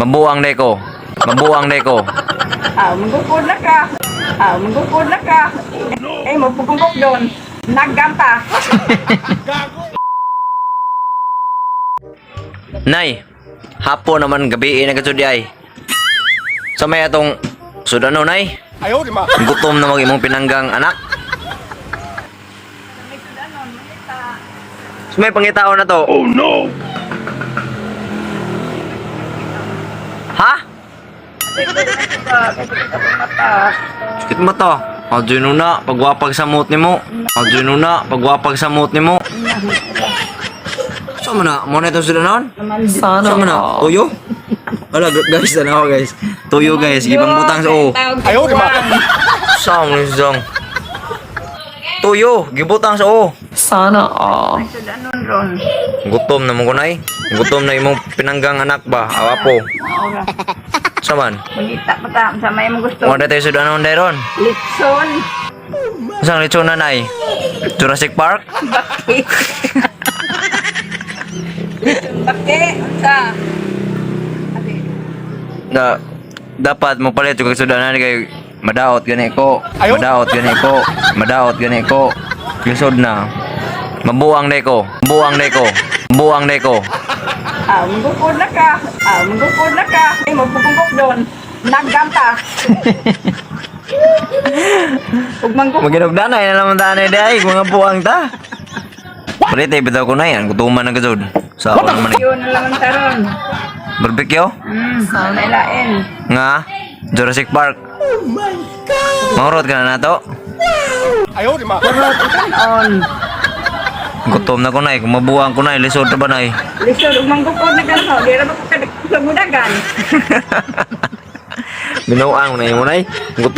Mabuang na ko. Mabuang na ko. Ah, manggukod na ka. Ah, manggukod na ka. Eh, magpugungkok doon. Naggampa. Nay, hapon naman gabi eh, nagkasudi ay. Sa may atong sudano, nay. Ayaw, di ma. Gutom na mag imong pinanggang anak. May sudanon, mangita. Sa may pangitaon na to. Oh no! Ha? Sakit mata. Adyo na, pagwapag sa mot nimo. Adyo na, pagwapag sa mot nimo. Sa man na, mo na itong sudanon? Sana Sa man na, tuyo? Wala guys, ano guys. Tuyo guys, ibang butang sa o. Ayaw, di ma. Sa mo ni Zong. Tuyo, gibutang sa o. Sana all. Sudanon ron. Gutom na mo ko nay. Gutom na imong pinanggang anak ba? Awa po. Ora. Sa man. Mangita pa ta sa may mong gusto. Wala tayo sudanon dairon. Litson. Isang litson na nay. Jurassic Park? Baki. Litson baki. Unsa? Ate. Na dapat mo palit yung sudanan kay madaot gani ko. Ayaw. Madaot gani ko. Madaot gani ko. Lisod na. Mabuang na ko. Mabuang na ko. Mabuang na ko. Ah, manggukod na ka. Ah, manggukod na ka. Eh, magpugungkok doon. Naggampa. Ug manggukod. Maginugdanay na naman tanay day, mga buang ta. Palit ay bitaw ko na yan, gutuman na gazod. Sa ako naman eh. Yun na lang ang taron. Barbecue? Nailain. Nga? Jurassic Park. Oh my God! Mangurot ka na nato? Ayaw, di ma. On. Gutom na ko na eh. Kung mabuang ko na eh, lisod na ba na eh. Lisod ug manggukod na ka. Di ra ba ko kadag sa budagan? Binuang ko na eh mo na eh. Gutom